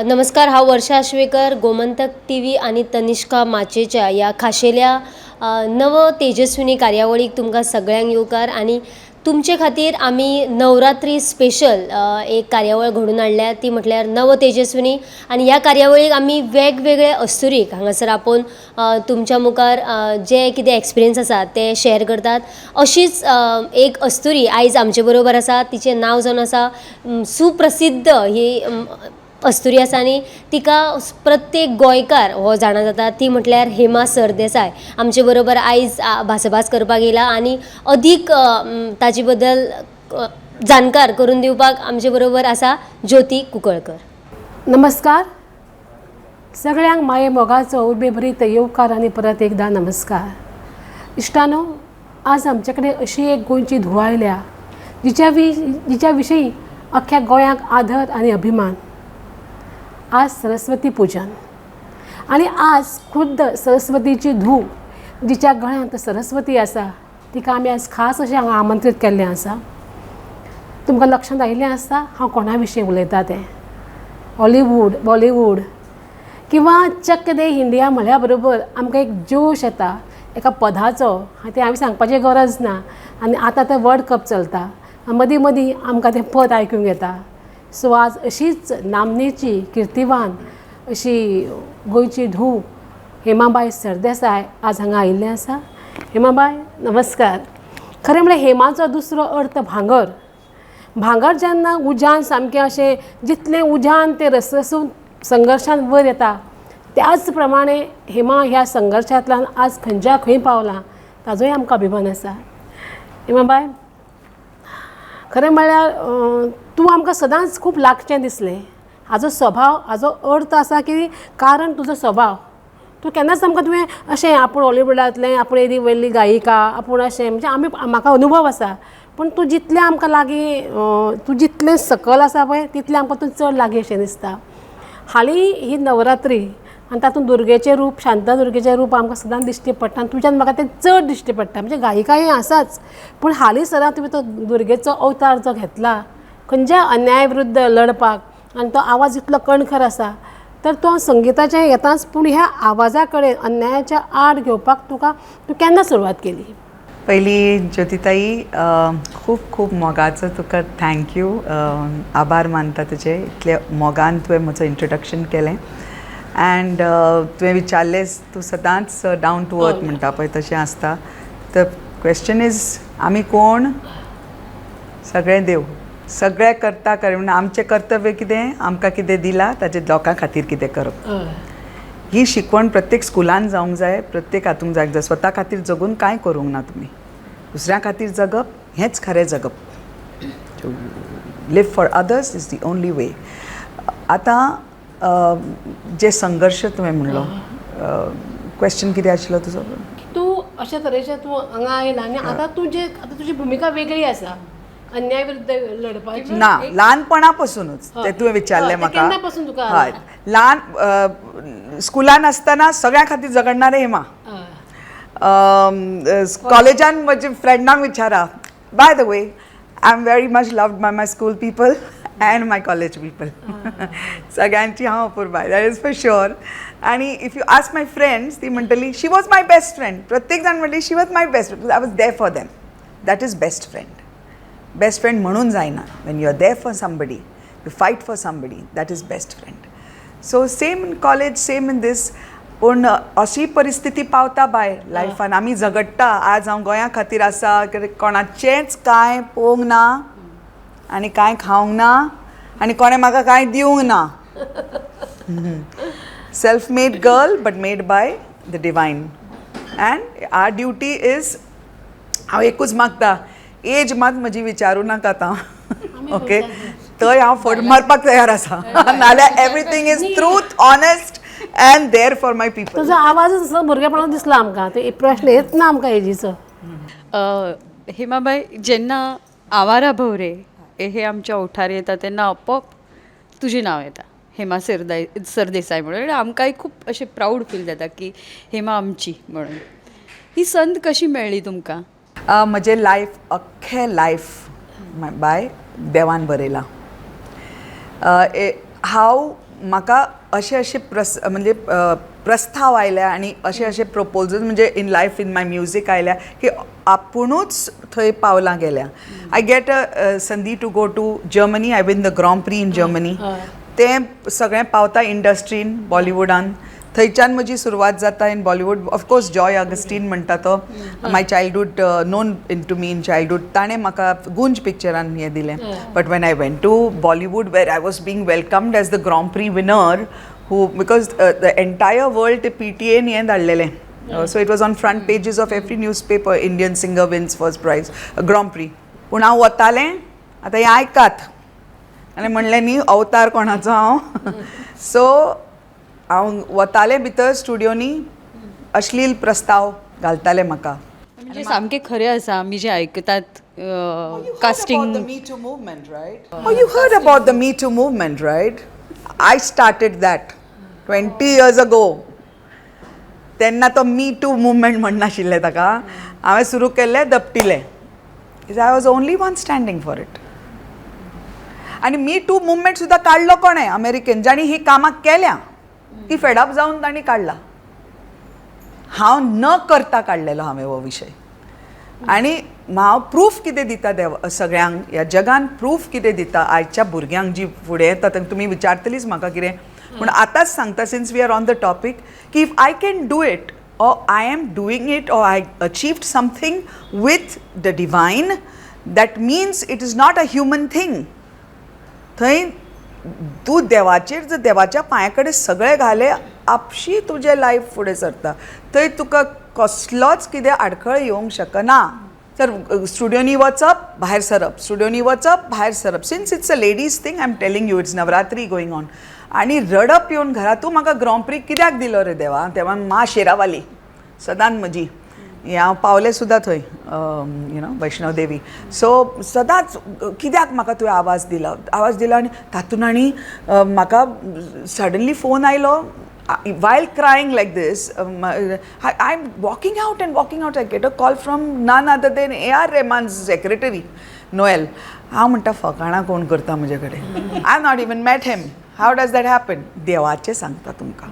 नमस्कार, हांव वर्षा आश्वेकर. गोमंतक टीव्ही आनी तनिष्का माचयेच्या ह्या खाशेल्या नव तेजस्विनी कार्यावळीक तुमकां सगळ्यांक येवकार आनी तुमचे खातीर आमी नवरात्री स्पेशल एक कार्यावळ घडोवन हाडल्या, ती म्हटल्यार नव तेजस्विनी. आनी ह्या कार्यावळीक आमी वेगवेगळे अस्तुरीक हांगासर आपोवन तुमच्या मुखार जे कितें एक्सपिरियन्स आसा ते शेअर करतात. अशीच एक अस्तुरी आयज आमचे बरोबर आसा. तिचें नांव जावन आसा, सुप्रसिद्ध ही अस्तुरी आसा आनी तिका प्रत्येक गोंयकार हो जाणा जाता, ती म्हटल्यार हेमा सरदेसाय. आमचे बरोबर आयज भासाभास करपाक येयला आनी अदीक ताचे बद्दल जाणकार करून दिवपाक आमचे बरोबर आसा ज्योती कुंकळकर. नमस्कार सगळ्यांक, माये मोगाचो उर्बेभरीत येवकार आनी परत एकदां नमस्कार. इश्टानो, आज आमचे कडेन अशी एक गोंयची धुव आयल्या जिच्या विशयी अख्ख्या गोंयाक आदर आनी अभिमान. आज सरस्वती पुजन आनी आज खुद्द सरस्वतीची धूव, जिच्या गळ्यांत सरस्वती आसा, तिका आमी आज खास अशें हांगा आमंत्रीत केल्लें आसा. तुमकां लक्षांत आयिल्लें आसता हांव कोणा विशीं उलयतां तें. हॉलिवूड, बॉलिवूड किंवा चक दे इंडिया म्हळ्या बरोबर आमकां एक जोश येता एका पदाचो, तें हांवें सांगपाची गरज ना. आनी आतां तें वर्ल्ड कप चलता, मदीं मदीं आमकां तें पद आयकूंक येता. सो आज अशीच नामनेची किर्तिवान अशी गोंयची धूव हेमाबाय सरदेसाय आज हांगा आयिल्लें आसा. हेमाबाय, नमस्कार. खरें म्हळ्यार हेमाचो दुसरो अर्थ भांगर. भांगर जेन्ना उज्यान सामकें अशें जितलें उज्यान तें रसरसून संघर्शान वयर येता, त्याच प्रमाणे हेमा ह्या संघर्शांतल्यान आज खंयच्या खंय पावलां, ताजोय आमकां अभिमान आसा. हेमाबाय, खरें म्हळ्यार तूं आमकां सदांच खूब लागचें दिसलें. हाजो स्वभाव, हाजो अर्थ आसा की कारण तुजो स्वभाव, तूं केन्नाच आमकां तुवें अशें आपूण हॉलिवुडांतलें, आपूण येदी व्हडली गायिका, आपूण अशें म्हणजे आमी म्हाका अनुभव आसा, पूण तूं जितलें आमकां लागीं, तूं जितलें सकल आसा पळय, तितलें आमकां तूं चड लागीं अशें दिसता. हालीं ही नवरात्री आनी तातूंत दुर्गेचें रूप, शांता दुर्गेचें रूप आमकां सदांच दिश्टी पडटा आनी तुज्यान म्हाका तें चड दिश्टी पडटा. म्हणजे गायिका हें आसाच, पूण हालीं सदां तुवें तो दुर्गेचो अवतार जो घेतला खंयच्या अन्याय विरुद्ध लढपाक, आनी तो आवाज इतलो कणखर आसा, तर तो संगिताचें येताच, पूण ह्या आवाजा कडेन अन्यायाच्या आड घेवपाक तुका तूं केन्ना सुरवात केली? पयलीं ज्योतिताई, खूब खूब मोगाचो तुका thank you, आभार मानता तुजे. इतले मोगान तुवें म्हजो इंट्रोडक्शन केलें अँड तुवें विचारलेंच, तूं सदांच डावन टू अर्थ म्हणटा पळय, तशें आसता. तर क्वेश्चन is, आमी कोण? सगळें देव सगळें करता कर म्हणून आमचें कर्तव्य कितें? आमकां कितें दिलां ताजें लोकां खातीर कितें करप. ही शिकवण प्रत्येक स्कुलान जावंक जाय, प्रत्येक हातूंक जावंक जाय. स्वता खातीर जगून कांय करूंक ना तुमी, दुसऱ्या खातीर जगप हेंच खरें जगप. To live for others is the only way. आतां जे संघर्श तुवें म्हणलो, क्वेश्चन कितें आशिल्लो तुजो? तूं अशा तरेचें तूं हांगा आयला आनी आतां तुजें आतां तुजी भुमिका वेगळी आसा, अन्याय विरुद्ध लढपाची. ना, ल्हानपणा पासूनच ते तुवें विचारलें ते म्हाका. केन्ना पासून तुका? हय, ल्हान स्कुलान आसतना सगळ्यां खातीर झगडणारें हेमा. कॉलेजान म्हजे फ्रेंडांक विचारा. By the way, I am very much loved by my school people and my college people. सगळ्यांची हांव अपुरबाय, that is for sure. आनी if you ask my friends, ती म्हणटली, "She was my best friend." प्रत्येक जाण म्हणटली, "She was my best friend." I was there for them. That is best friend. Best friend म्हणून जायना. When you are there for somebody, you fight for somebody, that is best friend. So same in college, same in this. पूण अशी परिस्थिती पावता बाय लायफान, आमी झगडटा. आज हांव गोंया खातीर आसा, कित्याक कोणाचेंच कांय पळोवंक ना आनी कांय खावंक ना आनी कोणें म्हाका कांय दिवंक ना. Self made girl, but made by the divine, and our duty is, हांव एकूच मागता, एज मात म्हजी विचारूं नाका आतां, ओके? थंय हांव फट मारपाक तयार आसा, नाल्यार everything is truth, honest and there for my people. तुजो आवाजच असो भुरगेपणात दिसला आमकां. ते प्रश्न येत ना आमकां एजीचो. हेमाबाई, जेन्ना आवारा भोवरे हे आमच्या ओठार येता, तेन्ना आपोआप तुजें नांव येता, हेमा सरदेसाय म्हणून. आनी आमकांय खूब अशें प्रावड फील जाता की हेमा आमची म्हणून. ही संद कशी मेळ्ळी तुमकां? म्हजें लायफ, अख्खें लायफ बाय देवान बरयलां. हांव म्हाका अशे अशे प्रस म्हणजे प्रस्ताव आयल्या आनी अशे अशे प्रपोजल म्हणजे in life, in my music आयल्या की आपुणूच थंय पावलां गेल्या. I get a संदी to go to Germany. I win the Grand Prix in Germany. तें सगळें पावता इंडस्ट्रीन, बॉलिवूडान. थंयच्यान म्हजी सुरवात जाता in Bollywood. Of course, Joy Augustine म्हणटा तो my childhood, known in to me in childhood, ताणें म्हाका गुंज पिक्चरान हें दिलें. But when I went to Bollywood, where I was being welcomed as the Grand Prix winner, who, because the entire world, ते PTN हें धाडलेलें, so it was on front pages of every newspaper, "Indian singer wins first prize, Grand Prix." पूण हांव वतालें, आतां हें आयकात, आनी म्हणलें न्ही अवतार कोणाचो हांव. सो हांव वतालें भितर स्टुडियोनी, अश्लील प्रस्ताव घालताले म्हाका. म्हणजे सामकें खरें आसा, आमी जे आयकतात casting. The Me Too movement, right? Oh, you heard about the Me Too movement, right? I started that 20 years ago. तेन्ना तो मी टू मुवमेंट म्हणनाशिल्लें ताका. हांवें सुरू केल्लें, दपटिलें. I was only one standing for it. आनी मी टू मुवमेंट सुद्दां काडलो कोणें? अमेरिकेन, जांणी ही कामां केल्या ती फेडअप जावन तांणी काडला. हांव न करता काडलेलो हांवें हो विशय. आनी हांव प्रूफ कितें दिता देव सगळ्यांक ह्या जगान, प्रूफ कितें दिता आयच्या भुरग्यांक जी फुडें येता, तांकां तुमी विचारतलीच म्हाका कितें पूण आतांच सांगता, since we are on the topic, की if I can do it or I am doing it or I achieved something with the divine, that means it is not a human thing. थंय तूं देवाचेर जर देवाच्या पांया कडेन सगळें घालें, आपशी तुजें लायफ फुडें सरता. थंय तुका कसलोच कितें आडखळ येवंक शकना. तर स्टुडियोनी वचप, भायर सरप, स्टुडियोनी वचप, भायर सरप. Since it's a ladies thing, I am telling you, it's Navratri going on, आनी रडप येवन घरा, तूं म्हाका ग्रां प्री कित्याक दिलो रे देवा? तेव्हा मा शेरावाली सदांच म्हजी हें, हांव पावलें सुद्दां थंय, you know Vaishno Devi. So सदांच कित्याक म्हाका तुवें आवाज दिलो, आवाज दिलो? आनी तातूंत आनी म्हाका सडनली फोन आयलो while crying like this. I am walking out and walking out, I get a call from none other than A R. Rahman's secretary, Noel. हांव म्हणटा, फकाणां कोण करता म्हजे कडेन? I have not even met him. How does that happen? देवाचें सांगता तुमकां,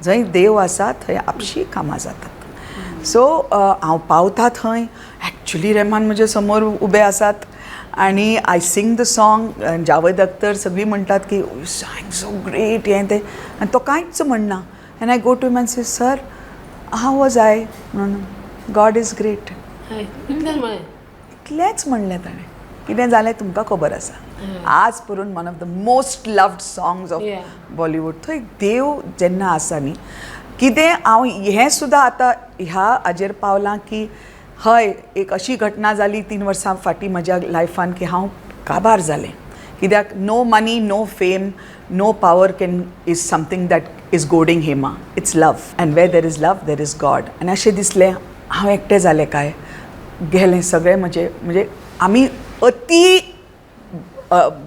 जंय देव आसा थंय आपशी कामां जातात. सो हांव पावता थंय, एक्चुली रेहमान म्हजे समोर उबे आसात आनी I sing the song. Javed Akhtar सगळीं म्हणटात की "sang so great", हें तें, आनी तो कांयच म्हणना. And I go to him and say, "Sir, how was I?" म्हणून. "God is great." इतलेंच म्हळें? इतलेंच म्हणलें ताणें. कितें जालें तुमकां खबर आसा, आज पुरून one of the most loved songs of Bollywood. थंय देव जेन्ना आसा न्ही, कितें हांव हें सुद्दां आतां ह्या हाजेर पावलां की हय, एक अशी घटना जाली 3 वर्सां फाटीं म्हज्या लायफान की हांव काबार जालें. कित्याक no money, no fame, no power can is something that is goading Hema. It's love, and where there is love, there is God. आनी अशें दिसलें, हांव एकटें जालें काय, गेलें सगळें म्हजें. म्हणजे आमी अती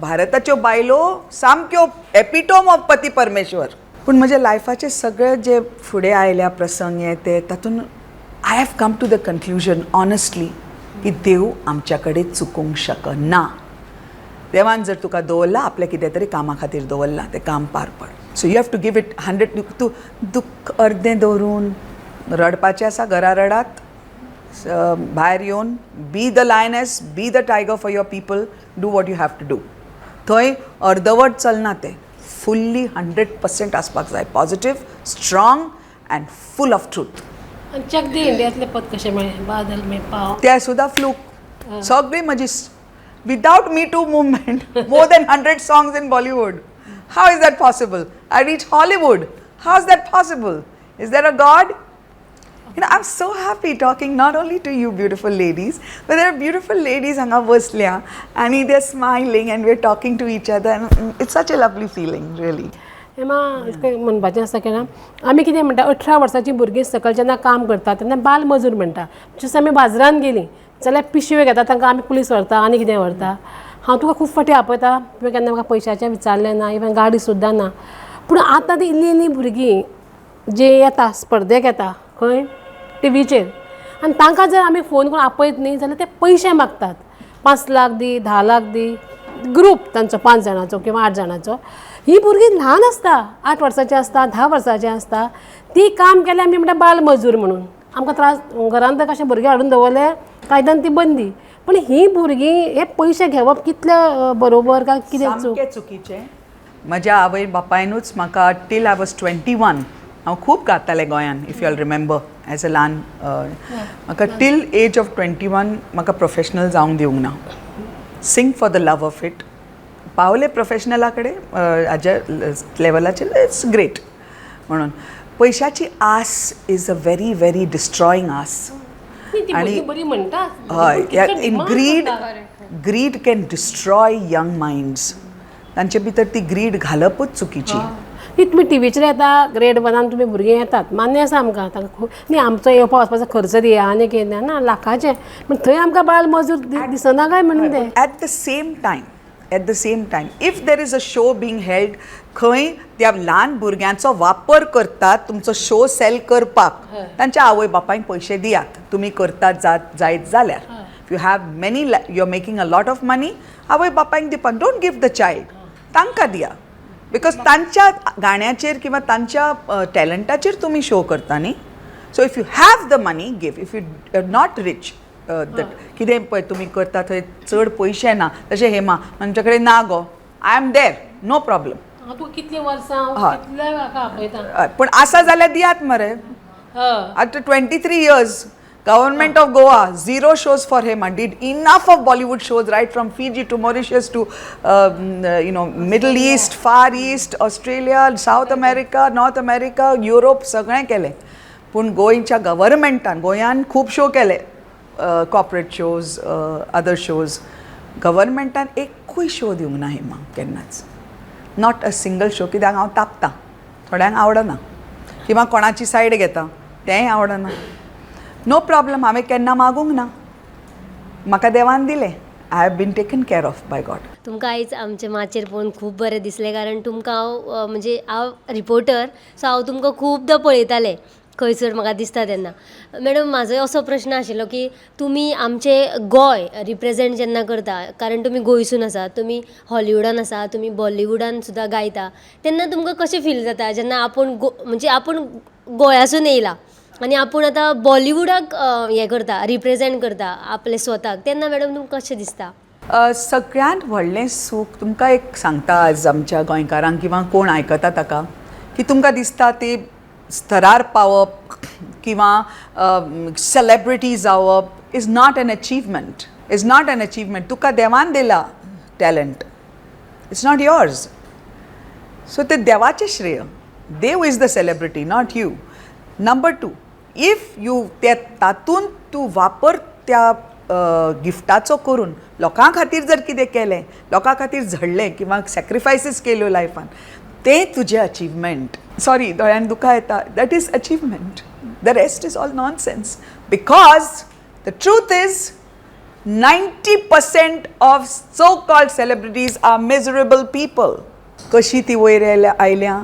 भारताच्यो बायलो सामक्यो एपिटोम ऑफ पती परमेश्वर. पूण म्हज्या लायफाचे सगळे जे फुडें आयल्या प्रसंग हे ते, तातूंत I have come to the conclusion honestly की देव आमच्या कडेन चुकूंक शकना. देवान जर तुका दवरला, आपल्या कितें तरी कामा खातीर दवरला, तें काम पार पड. So you have to give it 100. तूं दुख्ख अर्दें दवरून रडपाचें आसा, घरा रडात, भायर येवन be the lioness, be the tiger for your people, do what you have to do. थंय अर्दवट चलना, तें फुल्ली 100% आसपाक जाय, positive, strong and full of truth. आनी चक दे इंडियातलें पद कशें मेळ्ळें, बादल में पाव? ते सुद्दां फ्लूक. सगळी म्हजी without Me Too movement, more than 100 songs in Bollywood. How is that possible? I reach Hollywood. How is that possible? Is there a God? You know, I'm so happy talking not only to you beautiful ladies, but there are beautiful ladies हांगा बसल्या and they're smiling and we're talking to each other, and it's such a lovely feeling, really. Hema, म्हणपाचें आसा की ना, आमी कितें म्हणटा, 18 वर्सांची भुरगीं सकयल जेन्ना काम करता तेन्ना बाल मजूर म्हणटा. जशें आमी बाजारान गेलीं जाल्यार पिशव्यो घेता, तांकां आमी पुलीस व्हरता आनी कितें व्हरता. हांव तुका खूब फावटी आपयता, तुवें केन्ना म्हाका पयशाचें विचारलें ना, इवन गाडी सुद्दां ना. पूण आतां ती इल्लीं इल्लीं भुरगीं जे येता, स्पर्धेक येता खंय टिवीचेर, आनी तांकां जर आमी फोन करून आपयत न्ही जाल्यार ते पयशे मागतात, 5 लाख दी, 10 लाख दी. ग्रूप तांचो 5 जाणांचो किंवा 8 जाणांचो. ही भुरगीं ल्हान आसता, 8 वर्सांची आसता, 10 वर्सांची आसता. ती काम केल्यार आमी म्हणटा बाल मजूर म्हणून आमकां त्रास. घरांत तर कशें भुरगे हाडून दवरले कायद्यान ती बंदी, पण ही भुरगीं हे पयशे घेवप कितले बरोबर काय कितें चूक? सामकें चुकीचें. म्हज्या आवय बापायनूच म्हाका टील I was 21, हांव खूब गातालें गोंयान, if you all remember, as a ल्हान म्हाका टील एज ऑफ 21 म्हाका प्रोफेशनल जावंक दिवंक ना. Sing for the love of it. पावले प्रोफेशनला कडेन हाज्या लेवलाचेर, it's great. म्हणून पयशाची आस is a very very destroying आस. ती आणि बरी म्हणटा. हय, in greed, greed can destroy young minds. तांचे भितर ती ग्रीड घालपूच चुकीची. ती तुमी टिवीचेर येता, ग्रेड वनान तुमी भुरगीं येतात, मान्य आसा आमकां. तांकां खूब न्ही आमचो येवपा वचपाचो खर्च दिया आनी कितें ना लाखाचें, पूण थंय आमकां बाल मजूर दिसना काय म्हणून तें. At the same time, if there is a show being held खंय त्या ल्हान भुरग्यांचो वापर करतात तुमचो शो सेल करपाक, तांच्या आवय बापायक पयशे दियात. तुमी करतात जात जायत जाल्यार, if you have many, you are making a lot of money, आवय बापायक दिवपाक, don't give the child, तांकां दिया, because तांच्या गाण्याचेर किंवा तांच्या टॅलंटाचेर तुमी शो करता न्ही. So if you have the money, give. If you not rich, that कितें पळय तुमी करता थंय चड पयशे ना, तशें हेमा आमचे कडेन ना गो, I am there, no problem. तूं कितलीं वर्सां हय. कितल्या हाका आपयता. पूण आसा जाल्यार दियात मरे. आतां 23 years, Government of Goa, zero shows for Hema. Did enough of Bollywood shows, right from Fiji to Mauritius to Middle East, Far East, Australia, South America, North America, Europe, सगळें केलें. पूण गोंयच्या गव्हर्मेंटान, गोंयान खूब शो केले, कॉर्पोरेट शोज, अदर शोज, गव्हर्मेंटान एकूय show दिवंक ना हेमा केन्नाच, not a single show. कित्याक हांव तापता, थोड्यांक आवडना किंवा कोणाची सायड घेता, तेंय आवडना. नो प्रॉब्लम, हांवें केन्ना मागूंक ना. म्हाका देवान दिलें. I have been taken care of by God. तुमकां आयज आमचे माचयेर पळोवन खूब बरें दिसलें, कारण तुमकां हांव म्हणजे हांव रिपोर्टर, सो हांव तुमकां खुबदां पळयतालें खंयसर म्हाका दिसता तेन्ना. मॅडम, म्हाजो असो प्रश्न आशिल्लो की तुमी आमचे गोंय रिप्रेजेंट जेन्ना करता, कारण तुमी गोंयसून आसा, तुमी हॉलिवूडान आसा, तुमी बॉलिवूडान सुद्दां गायता, तेन्ना तुमकां कशें फील जाता जेन्ना आपूण गो म्हणजे आपूण गोंयासून येयला आनी आपूण आतां बॉलिवूडाक हें करता, रिप्रेजेंट करता आपले स्वताक, तेन्ना मॅडम तुमकां कशें दिसता? सगळ्यांत व्हडलें सूख तुमकां एक सांगता आज आमच्या गोंयकारांक किंवा कोण आयकता ताका, की तुमकां दिसता ते स्तरार पावप किंवा सेलेब्रिटी जावप is not an achievement, is not an achievement. तुका देवान दिला talent, it's not yours. So ते देवाचें श्रेय. देव is the celebrity, not you. Number two, if you ते तातूंत तूं वापर त्या गिफ्टाचो करून लोकां खातीर जर कितें केलें, लोकां खातीर झडलें किंवा सॅक्रिफायसीस केल्यो लायफान, तें तुजें अचिवमेंट. सॉरी, दोळ्यान दुकां येता. That is achievement. The rest is all nonsense, because the truth is 90% of so called celebrities are miserable people. कशी ती वयर आयल्या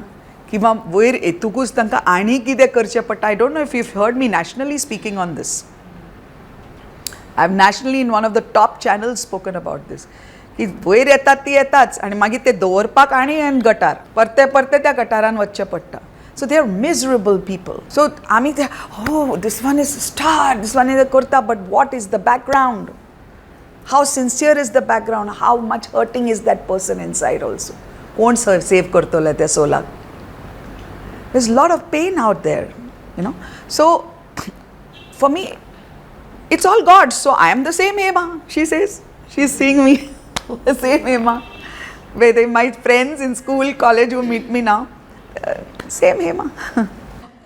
किंवा वयर येतकूच तांकां आनी कितें करचें पडटा. I don't know if you heard me nationally speaking on this. I have nationally in one of the top channels spoken about this, की वयर येतात ती येताच आनी मागीर ते दवरपाक आनी गटार परते परते त्या गटारान वचचें पडटा. So they are miserable people. So आमी ते, oh, this one is star, this one is करता, but what is the background? How sincere is the background? How much hurting is that person inside also? कोण save करतलो त्या सोलाक? There's a lot of pain out there. So for me, it's all God. So I am the same Hema, she says. She's seeing me, the same Hema. Whether my friends in school, college who meet me now, same Hema.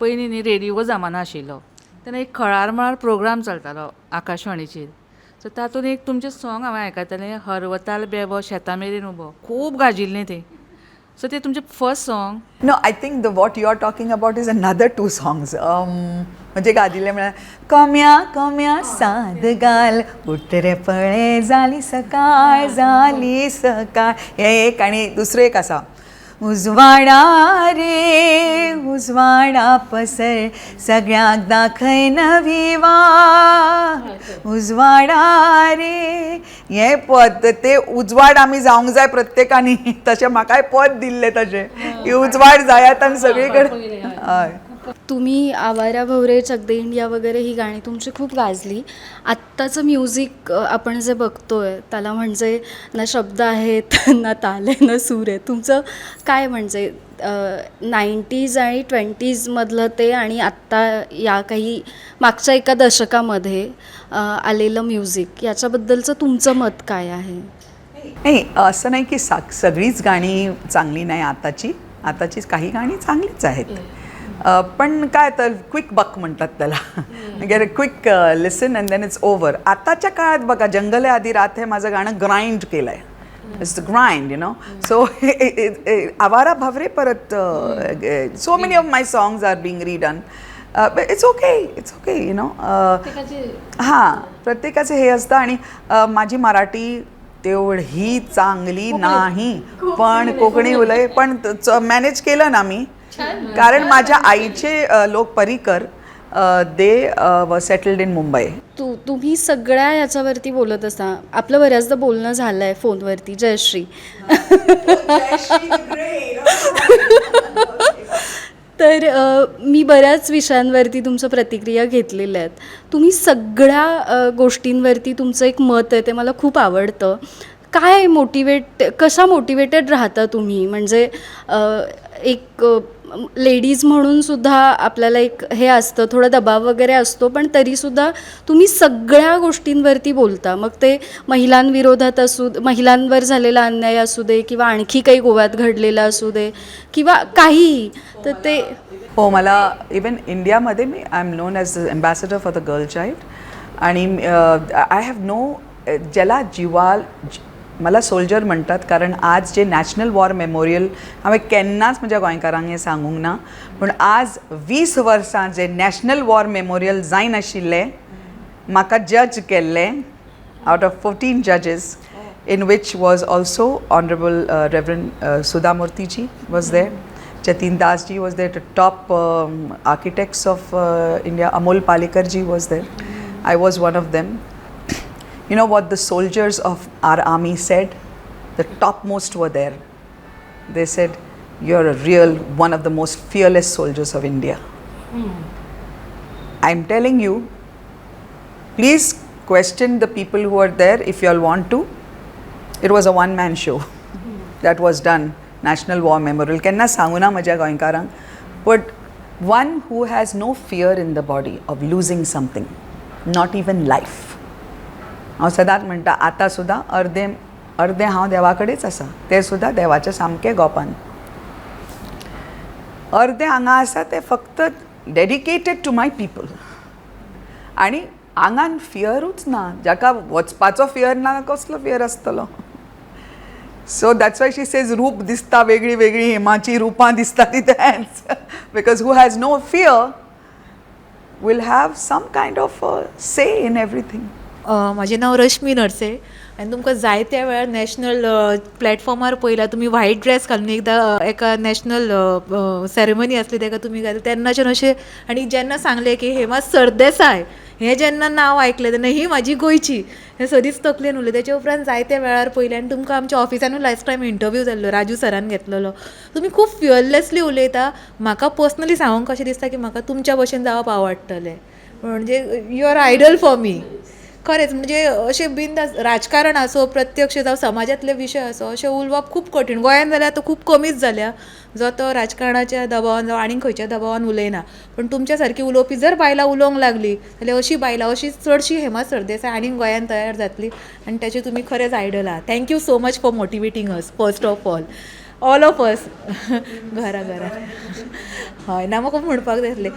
पयलीं न्ही radio जमाना आशिल्लो तेन्ना एक खळार मळार programme चलतालो आकाशवाणीचेर. So तातूंत एक तुमचें सोंग हांवें आयकतालें, हरवताल बेबो शेता मेरेन उबो, खूब गाजिल्लें तें. सो तें तुमचें first song? No, I think the what you are talking about is another two songs. म्हणजे गाजिल्लें म्हळ्यार कम्या कम्या साद घाल उतरे पळे जाली सकाळ, जाली सकाळ, हें एक. आनी दुसरें एक आसा, उजवाडा रे उजवाडा पसर सगळ्यांक दाखय नवी वाट उजवाडा रे. हें पद ते उजवाड आमी जावंक जाय प्रत्येकानी, तशें म्हाकाय पद दिल्लें तशें की उजवाड जायात आनी सगळी कडेन. हय. तुम्ही आवारा भवरे, चक दे इंडिया वगैरे ही गाणी तुमची खूप गाजली. आत्ताचं म्युझिक आपण जे बघतोय त्याला म्हणजे ना शब्द आहेत, ना ताल आहे, ना सूर आहे. तुमचं काय म्हणजे 90s आणि 20sमधलं ते आणि आत्ता या काही मागच्या एका दशकामध्ये आलेलं म्युझिक, याच्याबद्दलचं तुमचं मत काय आहे? नाही, असं नाही की सगळीच गाणी चांगली नाही आताची. आताची काही गाणी चांगलीच आहेत. पण काय तर क्विक बक म्हणतात त्याला, get a quick listen and then it's over. आताच्या काळात बघा, जंगल है आधी रात हे माझं गाणं ग्राइंड केलं आहे. It's the grind. So आवारा भवरे परत, so many of my songs are being redone. It's okay, it's okay. हां, प्रत्येकाचे हे असतं. आणि माझी मराठी तेवढी चांगली नाही, पण कोकणी उलय पण मॅनेज केलं ना मी, कारण माझ्या आईचे लोक परिकर, they settled in Mumbai. तुम्ही सगळ्या याच्यावरती बोलत असता. आपलं बऱ्याचदा बोलणं झालं आहे फोनवरती, जयश्री. तर मी बऱ्याच विषयांवरती तुमच्या प्रतिक्रिया घेतलेल्या आहेत. तुम्ही सगळ्या गोष्टींवरती तुमचं एक मत आहे, ते मला खूप आवडतं. काय मोटिवेट, कशा मोटिवेटेड राहता तुम्ही? म्हणजे एक लेडीज म्हणून सुद्धा आपल्याला एक हे असतं, थोडं दबाव वगैरे असतो, पण तरीसुद्धा तुम्ही सगळ्या गोष्टींवरती बोलता. मग ते महिलांविरोधात असू, महिलांवर झालेला अन्याय असू दे किंवा आणखी काही गोव्यात घडलेलं असू दे किंवा काहीही, तर ते हो, मला इवन इंडियामध्ये मी I am known as ambassador for the girl child आणि I have no ज्याला जिवाल मला सोल्जर म्हणतात, कारण आज जे नॅशनल वॉर मेमोरियल हांवें केन्नाच म्हज्या गोंयकारांक हें सांगूंक ना, पूण आज 20 वर्सां जे नॅशनल वॉर मेमोरियल जायनाशिल्लें, म्हाका जज केल्लें out of 14 judges, in which was also Honorable Reverend Sudha Murthy ji was there, Jatin Das ji was there, the top architects of India, Amol Palekar ji was there. I was one of them. You know what the soldiers of our army said? The topmost were there. They said, "You're a real one of the most fearless soldiers of India." I'm telling you, please question the people who are there if you all want to. It was a one man show that was done, National War Memorial. केन्ना सांगू ना म्हज्या गोंयकारांक, but one who has no fear in the body of losing something, not even life. हांव सदांच म्हणटा, आतां सुद्दां अर्दें अर्दें हांव देवा कडेच आसा, तें सुद्दां देवाच्या सामकें गोपान. अर्दें हांगा आसा तें फक्त डेडिकेटेड टू my people. आनी आंगान फियरूच ना. जाका वचपाचो फियर ना, कसलो फियर आसतलो? So that's why she says रूप दिसता वेगळी वेगळी, हेमाची रुपां दिसता ती तेंच, because who has no fear will have some kind of say in everything. म्हाजें नांव रश्मी नरसे आनी तुमकां जायत्या वेळार नॅशनल प्लॅटफॉर्मार पळयला. तुमी व्हायट ड्रेस घालून एकदां एका नॅशनल सेरेमनी आसली तेका तुमी घातली तेन्नाच्यान अशें. आनी जेन्ना सांगलें की हेमा सरदेसाय हें जेन्ना नांव आयकलें तेन्ना ही म्हाजी गोंयची हें सदींच तकलेन उरलें. तेच्या उपरांत जायत्या वेळार पळयलें आनी तुमकां आमच्या ऑफिसानूय लास्ट टायम इंटरव्यू जाल्लो, राजू सरान घेतलेलो. तुमी खूब फियरलेसली उलयता. म्हाका पर्सनली सांगूंक कशें दिसता की म्हाका तुमच्या भशेन जावप आवडटलें. म्हणजे you are idol for me, खरेंच. म्हणजे अशें बिंदास, राजकारण आसो, प्रत्यक्ष जावं समाजांतले विशय आसो, अशें उलोवप खूब कठीण. गोंयान जाल्यार आतां खूब कमीच जाल्या, जो तो राजकारणाच्या दबावान जावं आनीक खंयच्या दबावान उलयना. पूण तुमच्या सारकी उलोवपी जर बायलां उलोवंक लागलीं जाल्यार अशीं बायलां, अशी चडशीं हेमा सरदेसाय आनीक गोंयान तयार जातली आनी ताचे तुमी खरेंच आयडल आहात. Thank you so much for motivating us, first of all, all of us घरा घरा. हय ना, म्हाका म्हणपाक जाय आसलें.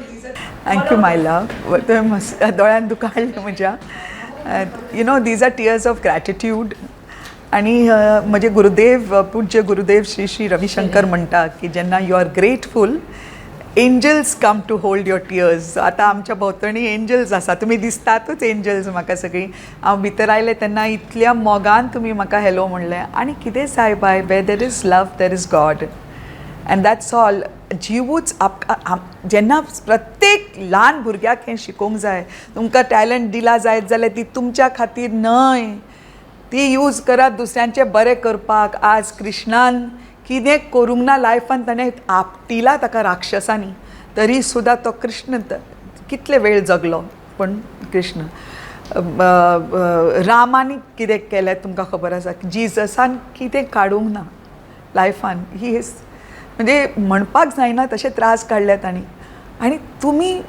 Thank you, my love. तुवें मस्त दोळ्यान दुकां हाडलीं म्हज्या. These are tears of gratitude. आणि म्हजे गुरुदेव, पूज्य गुरुदेव श्री श्री रविशंकर म्हणटा की जेन्ना you are grateful, angels come to hold your tears. आतां आमच्या भोंवतणी एंजल्स आसा. तुमी दिसतातूच एंजल्स म्हाका सगळीं. हांव भितर आयलें तेन्ना इतल्या मोगान तुमी म्हाका हॅलो म्हणलें. आनी कितें जाय बाय, where there is love, there is God. And that's all. जिवूच जेन्ना प्रत्येक ल्हान भुरग्याक हें शिकोवंक जाय. तुमकां टॅलंट दिला जायत जाल्यार ती तुमच्या खातीर न्हय, ती यूज करात दुसऱ्यांचें बरें करपाक. आज कृष्णान कितें करूंक ना लायफान, ताणें आपटिला ताका राक्षसांनी, तरी सुद्दां तो कृष्ण कितले वेळ जगलो. पण कृष्ण, रामानी कितें केलें तुमकां खबर आसा. जिजसान कितें काडूंक ना लायफान. ही म्हणजे म्हणपाक जायना तशे त्रास काडले तांणी. आनी तुमी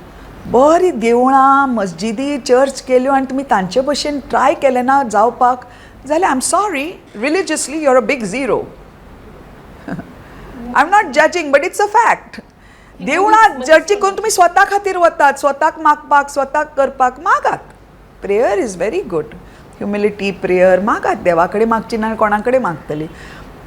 बरी देवळां, मस्जिदी, चर्च केल्यो आनी तुमी तांचे भशेन ट्राय केलें ना जावपाक जाल्यार, I am sorry, religiously you're a big zero. I am not judging, but it's a fact. देवळां, चर्ची करून तुमी स्वता खातीर वतात, स्वताक मागपाक, स्वताक करपाक. मागात, prayer is very good, humility, prayer मागात. देवा कडेन मागची ना, कोणा कडेन मागतली?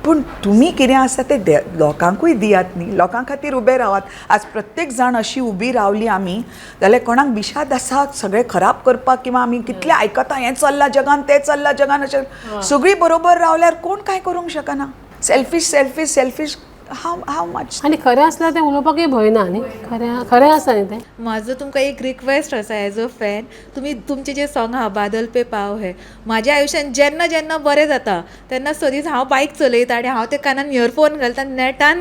पूण तुमी कितें आसा तें लोकांकूय दियात न्ही, लोकां खातीर उबे रावात. आज प्रत्येक जाण अशी उबी रावली आमी जाल्यार कोणाक बिशाद आसा सगळें खराब करपाक, किंवां आमी कितलें आयकता, हें चल्लां जगान, तें चल्लां जगान, अशें सगळीं बरोबर रावल्यार कोण कांय करूंक शकना. Selfish, selfish, selfish, how much? आनी खरें आसल्यार तें उलोवपाकूय भंय ना न्ही. खरें खरें आसा न्ही तें. म्हाजो तुमकां एक रिक्वेस्ट आसा एज अ फॅन. तुमी तुमचें जें सॉंग आहा बादल पे पाव है, म्हाज्या आयुश्यान जेन्ना जेन्ना बरें जाता तेन्ना सदींच हांव बायक चलयता आनी हांव ते कानान इयरफोन घालता नेटान,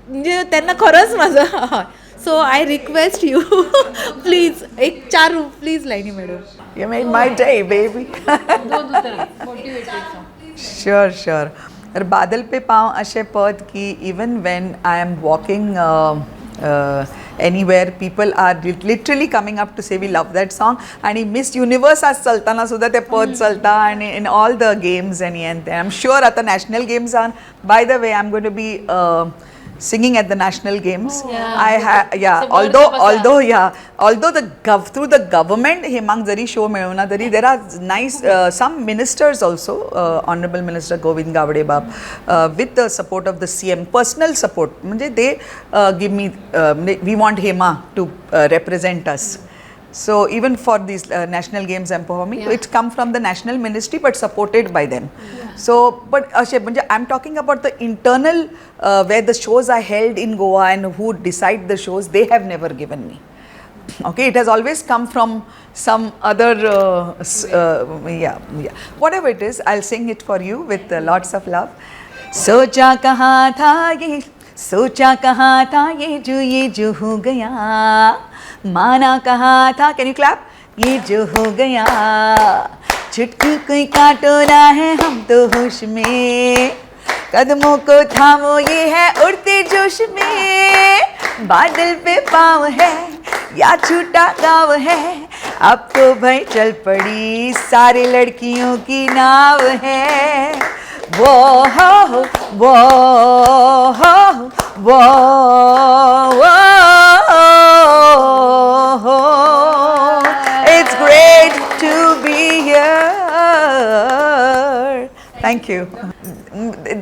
म्हणजे तेन्ना खरोच म्हाजो हय. So I request you, please, एक चार प्लीज लायनी madam. You made my day, baby. Sure. तर बादल पे पाव अशें पद की even when I am walking anywhere, people are literally coming up to say, "We love that song." आणि miss universe आज चलतना सुद्दां तें पद चलता आनी in all the games आनी I am sure आतां national गेम्सान, by the way, I am going to be singing at the national games. I have, yeah, although although yeah, although through the government हेमाक जरी show मेळूना तरी there are nice some ministers also, honorable minister Govind Gawade बाब, with the support of the CM, personal support, म्हणजे they give me म्हणजे we want Hema to represent us. So even for these national games I'm performing, it's come from the national ministry but supported by them. So, but अशें म्हणजे I'm talking about the internal, where the shows are held in Goa and who decide the shows, they have never given me. Okay, it has always come from some other, yeah. Whatever it is, I'll sing it for you with lots of love. सोचा कहाँ था ये, सोचा कहाँ था ये जो हो गया, माना कहाँ था, can you clap, ये जो हो गया, चुटकी कोई काटो ना है हम तो होश में, कदमों को थामो ये है उड़ते जोश में, बादल पे पाँव है या छूटा गाँव है, अब तो भाई चल पड़ी सारी लड़कियों की नाव है. वो हो, वो हो, वो वो हो. It's great to be here. Thank you.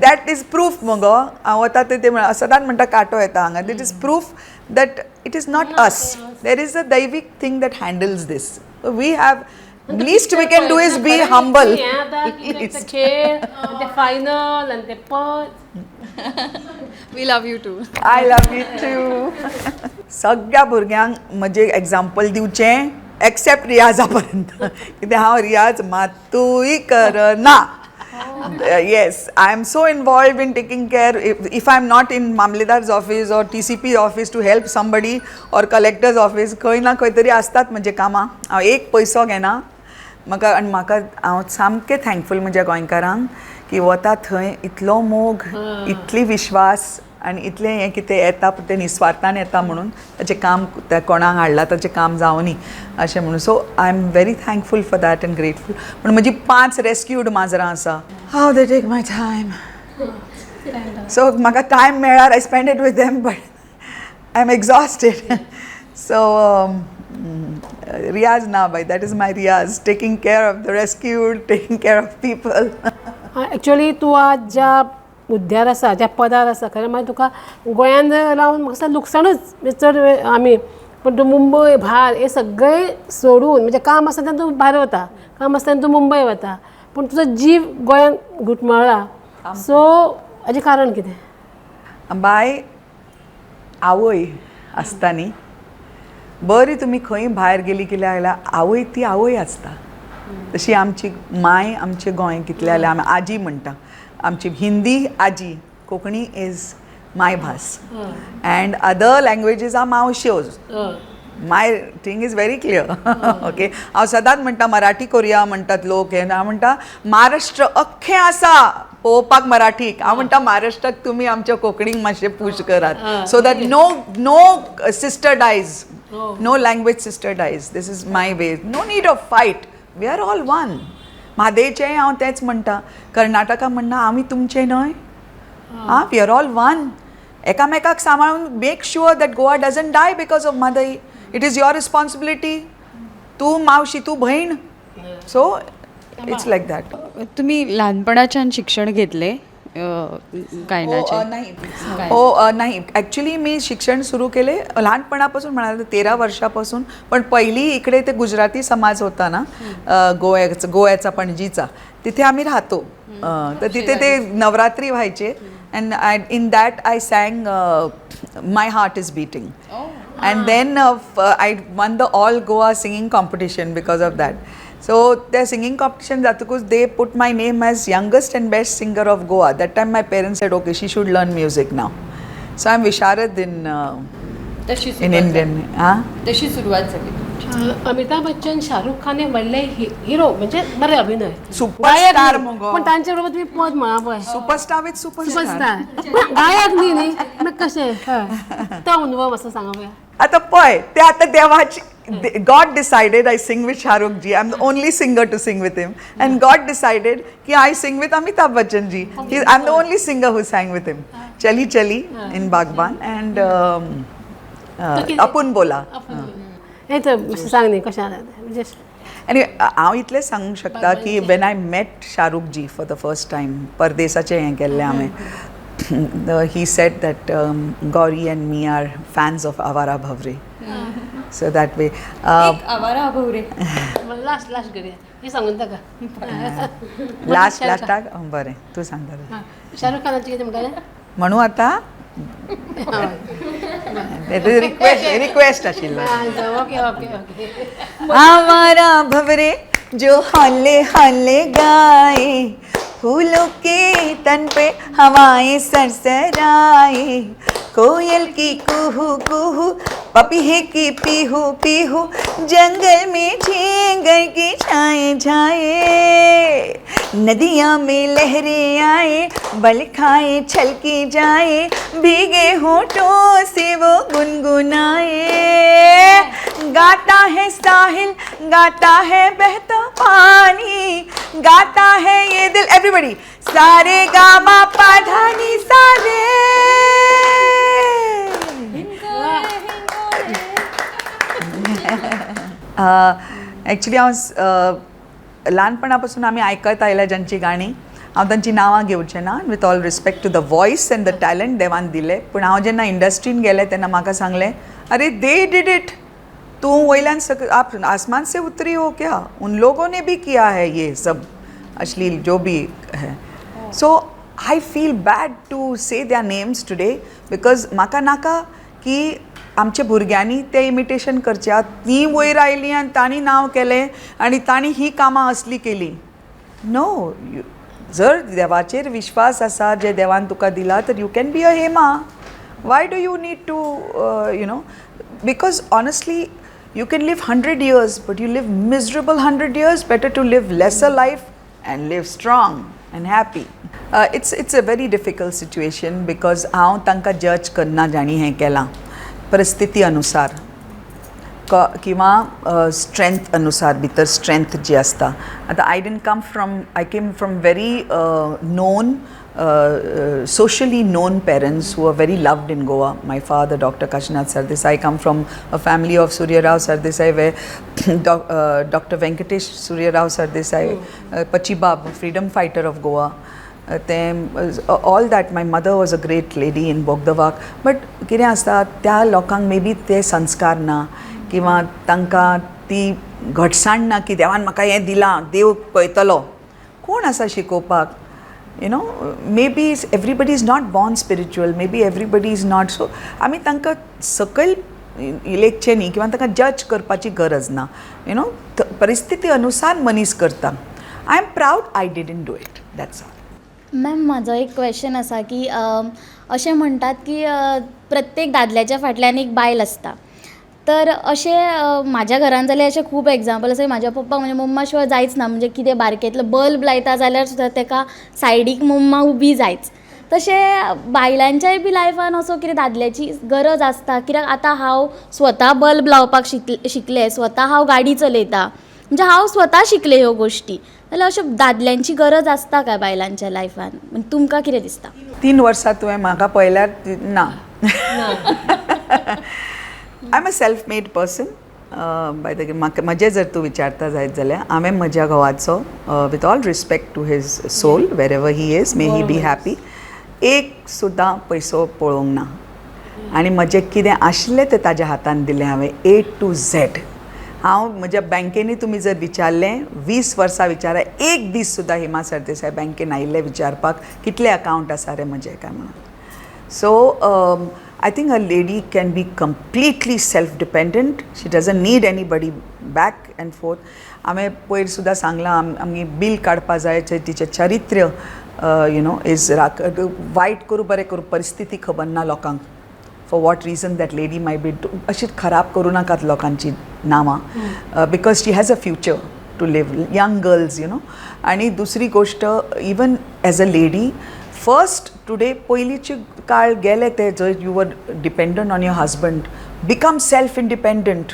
That is proof मगो. हांव वता ते सदांच म्हणटा, कांटो येता हांगा. That is proof that it is not us. There is a Daivik thing that handles this. We have least we can do is be humble. हें आतां कितें ते खेळ आनी ते फायनल आनी ते पद. We love you too. I love you too. सगळ्या भुरग्यांक म्हजें एग्जाम्पल दिवचें, एक्सेप्ट रियाजा पर्यंत, कित्याक हांव रियाज मातूय करना. Yes, I am so involved in taking care. If I am not in Mamledar's office or TCP office to help somebody or collector's office, खंय ना खंय तरी आसतात म्हजे कामां. हांव एक पयसो घेना म्हाका. आनी म्हाका, हांव सामकें थँकफूल म्हज्या गोंयकारांक की वता थंय इतलो मोग, इतली विश्वास आनी इतलें हें कितें येता ते निस्वार्थान येता, म्हणून ताचें काम त्या कोणाक हाडलां ताचें काम जावनी अशें म्हणून. So I am very thankful for that and grateful. पूण म्हजी पांच रेस्क्यूड माजरां आसा. How they take my time. So म्हाका टायम मेळ्ळ्यार I spend it with them, but I am exhausted. So रियाज ना बाय, that is my Riyaz, taking care of the rescued, taking care of people. Actually तूं आज ज्या हुद्द्यार आसा, ज्या पदार आसा, खरें म्हळ्यार तुका गोंयान रावन म्हाका दिसता लुकसाणूच, म्हणजे चड वेळ आमी, पूण तूं मुंबय भायर हें सगळें सोडून, म्हणजे काम आसता तेन्ना तूं भायर वता, काम आसता तेन्ना तूं मुंबय वता, पूण तुजो जीव गोंयान घुटमळ्ळा. सो हाजें कारण कितें? बाय. आवय आसता न्ही, बरी तुमी खंय भायर गेली कितें जाल्यार आवय ती आवय आसता. तशी आमची माय आमचें गोंय कितलें जाल्यार आमी आजी म्हणटा. आमची हिंदी आजी, कोंकणी is my भास and other languages are मावश्योज. My thing is very clear, okay? हांव सदांच म्हणटा, मराठी कोरिया म्हणटात लोक हे, हांव म्हणटा महाराष्ट्र अख्खें आसा पळोवपाक मराठीक. हांव म्हणटा महाराष्ट्राक तुमी आमच्या कोंकणीक मातशें पूश करात so that no sister dies, no language sister dies. This is my way. No need of fight, we are all one. म्हादेचें हांव तेंच म्हणटा, कर्नाटका म्हणना आमी तुमचें न्हय. आं, we are all one. एकामेकाक सांबाळून make sure that Goa doesn't die because of Mhadei. It is your responsibility. तूं मावशी, तूं भयण, so it's like that. तुम्ही लहानपणाच्यान शिक्षण घेतले गायनाचे? नाही हो, नाही, ॲक्च्युली मी शिक्षण सुरू केले लहानपणापासून म्हणाल तर 13 वर्षापासून. पण पहिली इकडे ते गुजराती समाज होता ना गोव्याचा, गोव्याचा पणजीचा, तिथे आम्ही राहतो. तर तिथे ते नवरात्री व्हायचे and I in that I sang "My Heart Is Beating" and then I won the All Goa singing competition because of that. So त्या सिंगींग कॉम्पिटिशन जातकूच they put my name as youngest and best singer of Goa. That time my parents said, "Okay, she should learn music now." So I am Visharad in तशी in Indian. हां. तशी सुरुवात झाली तुमची. अमिताभ बच्चन, शाहरुख खान हे व्हडले hero, म्हणजे बरे अभिनय सुपरस्टार गायक न्ही. मुगो. पण तांचे बरोबर तुम्ही पद म्हणा पळय. Superstar with superstar. सुपरस्टार, गायक न्ही न्ही, मागीर कशें? हय, तो अनुभव मातसो सांगा पळय. आता पळय, ते आता देवाची, God decided I sing with Shahrukh ji. I am the only singer to sing with him. And God decided की I sing with Amitabh Bachchan ji. I am the only singer who sang with him "Chali Chali" in Baghban and "Apun Bola". हे तर मातशें सांग न्ही कशें आसा तें. म्हणजे आनी हांव इतलें सांगूंक शकता की when I met Shahrukh ji for the first time, परदेसाचें हें केल्लें हांवें, he said that Gauri and me are fans of Awara Bhavre, so that way. एक आवारा भवरे. लास्ट लास्ट करूया, हे सांगून ताका. लास्ट लास्टाक बरें, तूं सांगता. हां, शाहरुख खानाचें कितें म्हणटालें? म्हणू आतां रिक्वेस्ट रिक्वेस्ट आशिल्लो. Okay okay okay. आवारा भवरे जो हौले हौले गाए, फूलों के तन पे हवाएं सरसराए, कोयल की कुहू कुहू, पपीहे की पीहू पीहू, जंगल में झींगर की छाए छाए, नदियाँ में लहरें आए, बल खाए छलकी जाए, भीगे होठों से वो गुनगुनाए, गाता है साहिल, गाता है बहता पानी, गाता है ये दिल. एवरीबॉडी, सारे गामा पाधानी सारे. ॲक्च्युली हांव ल्हानपणापासून आमी आयकत आयल्या ज्यांची गाणी, हांव तांची नांवां घेवचें ना, with all respect to the voice and the talent देवान दिलें. पूण हांव जेन्ना इंडस्ट्रीन गेलें तेन्ना म्हाका सांगलें, "अरे, they did it, तूं वयल्यान सक आप आसमान से उतरी हो क्या? उन लोगों ने भी किया है ये सब अश्लील जो भी है." So I feel bad to say their names today because म्हाका नाका की आमच्या भुरग्यांनी तें इमिटेशन करचें. तीं वयर आयलीं आनी तांणी नांव केलें आनी तांणी ही कामां असलीं केलीं. नो, जर देवाचेर विश्वास आसा, जे देवान तुका दिला, तर you can be a Hema. Why do you need to because honestly, you can live 100 years, but you live miserable 100 years. Better to live lesser life and live strong and happy. It's a very difficult situation because हांव तांकां जज करना जाणी हें केलां. परिस्थिती अनुसार किंवा स्ट्रेंथ अनुसार, भितर स्ट्रेंथ जी आसता. आतां I didn't come from, I came from very known, socially known parents who are very loved in Goa. My father, Dr. Kashinath Sardesai, come from a family of Surya Rao Sardesai, where Dr. Venkatesh Surya Rao Sardesai, Pachibab, freedom fighter of Goa. ते all that. My mother was a great lady in Bogdavak. But कितें आसता, त्या लोकांक may be ते संस्कार ना किंवा तांकां ती घटसाण ना की देवान म्हाका हें दिलां, देव पळयतलो. कोण आसा शिकोवपाक? Maybe everybody is not born spiritual, maybe everybody is not, so आमी तांकां सकयल लेखचें न्ही किंवा तांकां जज करपाची गरज ना. You know परिस्थिती अनुसार मनीस करता. I am proud I didn't do it, that's all. Ma'am, म्हाजो एक क्वेश्चन आसा की अशें म्हणटात की प्रत्येक दादल्याच्या फाटल्यान एक बायल आसता. तर अशें म्हाज्या घरान जाल्यार अशें खूब एग्जाम्पल आसा. म्हाज्या पप्पाक म्हज्या मम्मा शिवाय जायच ना. म्हणजे कितें बारकेंतलो बल्ब लायता जाल्यार सुद्दां तेका सायडीक मम्मा उबी जायच. तशें बायलांच्याय बी लायफान असो कितें दादल्याची गरज आसता? कित्याक आतां हांव स्वता बल्ब लावपाक शिकलें, स्वता हांव गाडी चलयता, म्हणजे हांव स्वता शिकलें ह्यो गोश्टी. जाल्यार अशें दादल्यांची गरज आसता काय बायलांच्या लायफान? तुमकां कितें दिसता? 3 वर्सां तुवें म्हाका पळयल्यार ना. I am a self made person by the. म्हाका म्हजें जर तूं विचारता जायत जाल्यार, हांवें म्हज्या घोवाचो, with all respect to his soul, wherever he is, may he be happy, एक सुद्दां पयसो पळोवंक ना आनी म्हजें कितें आशिल्लें तें ताज्या हातान दिलें हांवें, ए टू झॅड. हांव म्हज्या बँकेनी तुमी जर विचारलें, 20 वर्सां विचारा, एक दीस सुद्दां हेमा सरदेसाय बँकेन आयिल्लें विचारपाक कितले अकावंट आसा रे म्हजे काय म्हणून? So I think a lady can be completely self dependent. She doesn't need anybody back and forth. हांवें पयर सुद्दां सांगलां, आमगे बील काडपा जाय, तिचें चरित्र्य you know is राक वायट करूं, बरें करूं, परिस्थिती खबर ना लोकांक, for what reason that lady may be. अशीच खराब करूं नाकात लोकांची नांवां, because she has a future to live, young girls. आनी दुसरी गोश्ट, even as a lady first today, पयलींचे काळ गेले ते जंय you were dependent on your husband. Become self independent.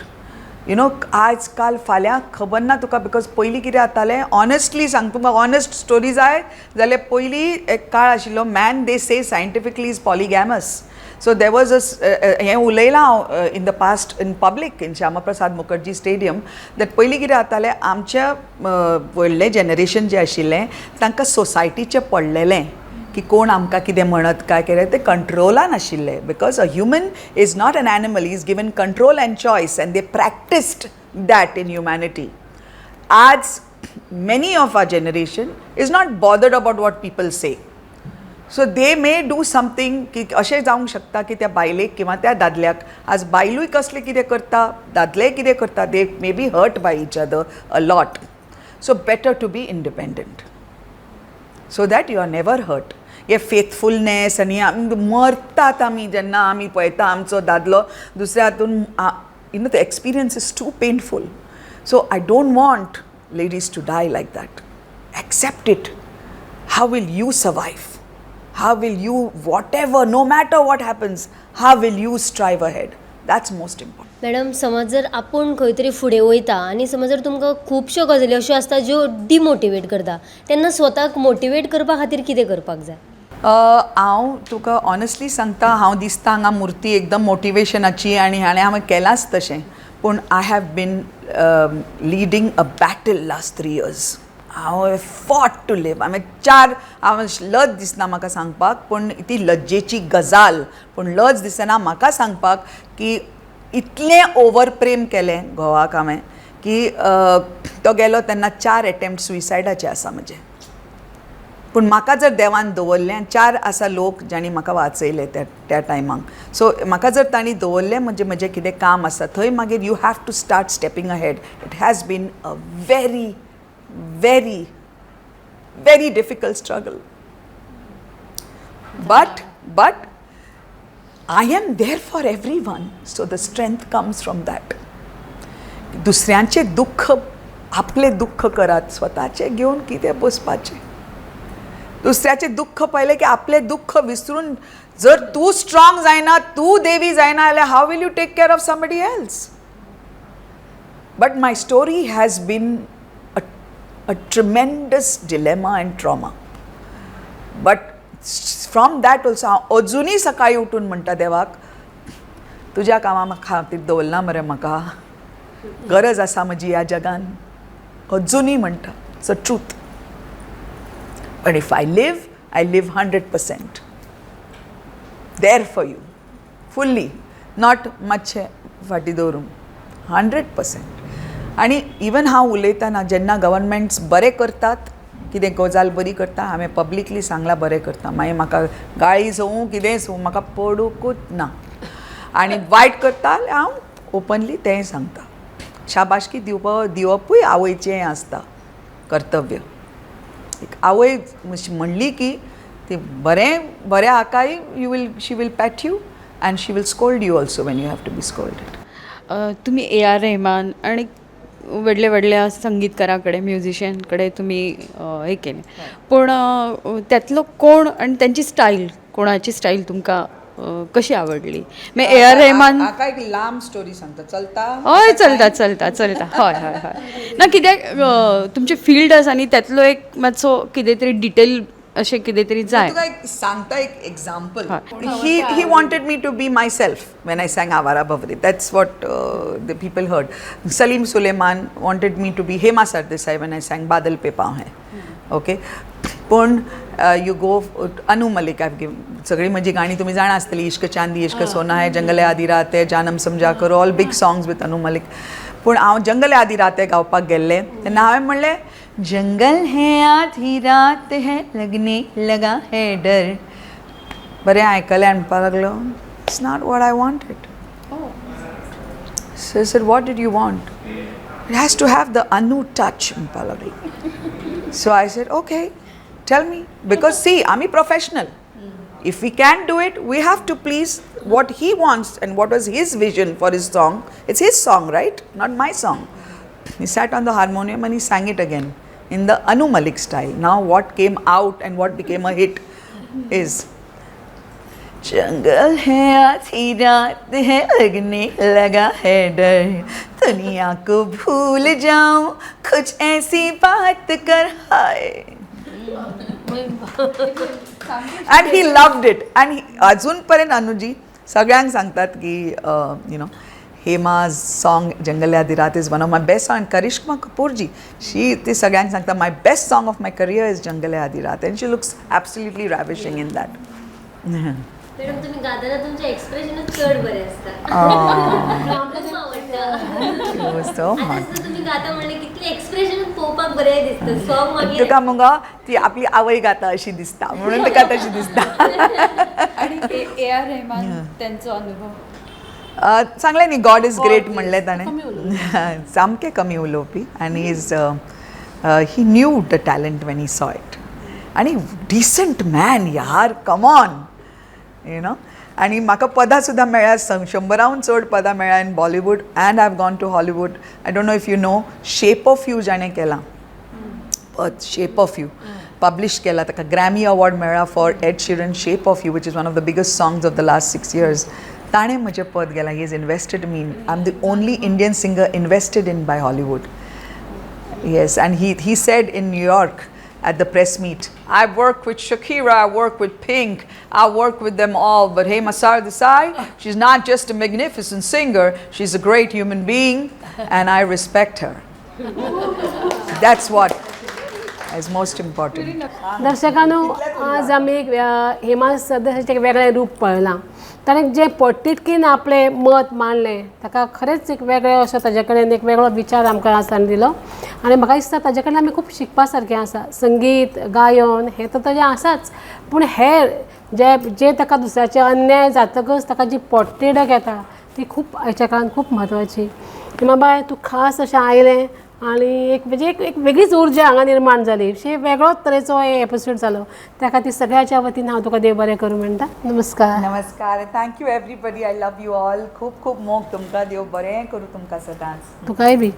आज काल फाल्यां खबर ना तुका, because पयलीं कितें जातालें, ऑनेस्टली सांग तुमकां, ऑनेस्ट स्टोरी जाय जाल्यार, पयलीं एक काळ आशिल्लो, man, they say scientifically, is polygamous. So there was a हें उलयलां हांव in the past in public in Shyama Prasad Mukherjee Stadium that पयलीं कितें जातालें, आमच्या व्हडलें जनरेशन जें आशिल्लें तांकां सोसायटीचें पडलेलें की कोण आमकां कितें म्हणत काय कितें, ते कंट्रोलान आशिल्ले, because a human is not an animal, is given control and choice, and they practised that in humanity. आज many of our generation is not bothered about what people say, so they may do something की अशें जावंक शकता की त्या बायलेक किंवा त्या दादल्याक, आज बायलूय कसलें कितें करता, दादलेय कितें करता, they may be hurt by each other a lot. So better to be independent so that you are never hurt. हे फेथफुलनेस आनी आमी मरतात आमी जेन्ना आमी पळयता आमचो दादलो दुसऱ्या हातून. The experience is too painful, so I don't want ladies to die like that. Accept it. How will you survive? How will you, whatever, no matter what happens, how will you strive ahead? That's most important. Madam, समज जर आपूण खंय तरी फुडें वयता आनी समज जर तुमकां खुबश्यो गजाली अश्यो आसता ज्यो डिमोटिवेट करता, तेन्ना स्वताक मोटिवेट करपा खातीर कितें करपाक जाय? हांव तुका ऑनेस्टली सांगता, हांव दिसता हांगा मुर्ती एकदम मोटिवेशनाची आनी हाणें हांवें केलांच तशें, पूण I have been leading a battle last 3 years. हांव फॉट टू लीव. हांवें चार, हांव लज दिसना म्हाका सांगपाक, पूण ती लज्जेची गजाल, पूण लज दिसना म्हाका सांगपाक की इतलें ओवर प्रेम केलें घोवाक हांवें की तो गेलो तेन्ना चार एटेम्प्ट सुसायडाचे आसा म्हजे. पूण म्हाका जर देवान दवरलें आनी चार आसा लोक जांणी म्हाका वाचयले त्या त्या टायमाक, सो म्हाका जर तांणी दवरलें म्हणजे म्हजें कितें काम आसा थंय. मागीर you have to start stepping ahead. It has been a very very very difficult struggle, but I am there for everyone, so the strength comes from that. दुसऱ्यांचें दुख्ख आपलें दुख्ख करात, स्वताचें घेवन कितें बसपाचें? दुसऱ्याचें दुख्ख पळयलें की आपलें दुख्ख विसरून, जर तूं स्ट्रॉंग जायना, तूं देवी जायना जाल्यार how will you take care of somebody else? But my story has been a tremendous dilemma and trauma, but from that also हांव अजुनूय सकाळीं उठून म्हणटा, देवाक, तुज्या कामा खातीर दवरला मरे म्हाका, गरज आसा म्हजी ह्या जगान? अजुनूय म्हणटा. It's a truth. But if I live, I live 100% there for you, fully, not मातशें फाटीं दवरून, 100%. आनी इवन हांव उलयतना जेन्ना गव्हर्मेंट्स बरें करतात कितें गजाल बरी करता हांवें पब्लिकली सांगलां बरें करता, मागीर म्हाका गाळी सोवूं कितेंय सोवूं म्हाका पडुकूच ना. आनी वायट करता जाल्यार हांव ओपनली तेंय सांगता. शाबाशकी दिवपूय आवयचें आसता कर्तव्य. एक आवय म्हणली की ती बरें बरें हाकाय you will she will pat you and she will scold you also when you have to be scolded. तुमी ए आर रेहमान आनी व्हडल्या व्हडल्या संगीतकारां कडेन म्युजिशियन कडेन तुमी हें केलें, पूण त्यातलो कोण आनी तेंची स्टायल, कोणाची स्टायल तुमकां कशी आवडली? मागीर ए आर रेहमान हाका एक लांब स्टोरी सांगता, चलता? हय चलता चलता चलता, हय हय हय. ना कित्याक तुमचें फिल्ड आसा न्ही त्यातलो एक मातसो कितें तरी डिटेल अशें कितें तरी जाय. तुका एक सांगता एक example. He wanted me to be myself when I sang Awara Bhanwre, that's what the people heard. Salim Sulaiman wanted me to be Hema Sardesai when I sang Badal Pe Paon Hai, okay. पूण you go Anu Malik, I give सगळी म्हजी गाणी तुमी जाणा आसतली, इश्क चांदी इश्क सोना है, जंगल आधी रात है, जानम समजा करो, all big songs with Anu Malik. पूण हांव जंगल आधी रात है गावपाक गेल्लें तेन्ना हांवें म्हणलें जंगल है आधी रात है लगने लगा है डर. बरें आयकलें म्हणपाक लागलो it's not what I wanted. So sir what did you want? It has to have the Anu touch म्हणपाक लागलो. So I said okay tell me, because see आमी professional. If we can do it, we have to please what he wants and what was his vision for his song. It's his song, right? Not my song. He sat on the harmonium and he sang it again in the Anu Malik style. Now what came out and what became a hit is जंगल है आधी रात है लगने लगा है डर, दुनिया को भूल जाऊं कुछ ऐसी बात कर, हाय. And he loved it. And अजून पर्यंत अनुजी सगळ्यांक सांगतात की you know Hema's song Jungle Aadhi Raat is one of my best song. Karisma Kapoor ji she ती सगळ्यांक सांगता my best song of my career is Jungle Aadhi Raat, and she looks absolutely ravishing in that. Madam तुम्ही गाताना तुमचे एक्सप्रेशनच चड बरें आसता. खूब आवडटा. So आतां सुद्दां तुमी गाता म्हणलें कितलें एक्सप्रेशन पळोवपाक बरें दिसता. सॉंग मागीर तुका मुगो ती आपली आवय गाता अशी दिसता म्हणून तुका तशी दिसता. आनी ए आर रेहमान त्यांचो अनुभव सांगलें न्ही, गॉड is great म्हणलें ताणें. सामकें कमी उलोवपी आनी is he knew the talent when he saw it. आनी डिसंट मॅन यार, कम ऑन you know. आनी म्हाका पदां सुद्दां मेळ्ळ्या, 100 चड पदां मेळ्ळ्या in Bollywood and I have gone to Hollywood. I don't know if you know shape of you जाणें केलां पद, शेप ऑफ you publish केला, ताका ग्रॅमी अवॉर्ड मेळ्ळा for Ed Sheeran shape of you, which is one of the biggest songs of the last 6 years. ताणें म्हजें पद गेलां. He is invested me. I am the only Indian singer invested in by Hollywood. Yes, and he said in New York at the press meet, I work with Shakira, I work with Pink, I work with them all, but Hema Sardesai, she's not just a magnificent singer, she's a great human being, and I respect her. That's what is most important. दर्शकांनो, आज आमी एक हेमा सरदेसायाचें एक वेगळें रूप पळयलां. ताणें जें पोटतिडकीन आपलें मत मांडलें ताका खरेंच एक वेगळें असो ताजे कडेन एक वेगळो विचार आमकां आज ताणें दिलो आनी म्हाका दिसता ताजे कडेन आमी खूब शिकपा सारकें आसा. संगीत, गायन हें तर ताजें आसाच, पूण हेर जे जे ताका दुसऱ्याचे अन्याय जातकच ताका जी पोटतिडक येता ती खूब आयच्या काळान खूब म्हत्वाची. हेमाबाय, तूं खास अशें आयलें आनी एक म्हणजे एक वेगळीच उर्जा हांगा निर्माण जाली, अशी वेगळोच तरेचो एपिसोड जालो. त्या खातीर सगळ्याच्या वतीन हांव तुका देव बरें करूं म्हणटा. नमस्कार. नमस्कार. Thank you everybody. I love you all. खूब खूब मोग तुमकां. देव बरें करूं तुमकां सदांच. तुकाय बी.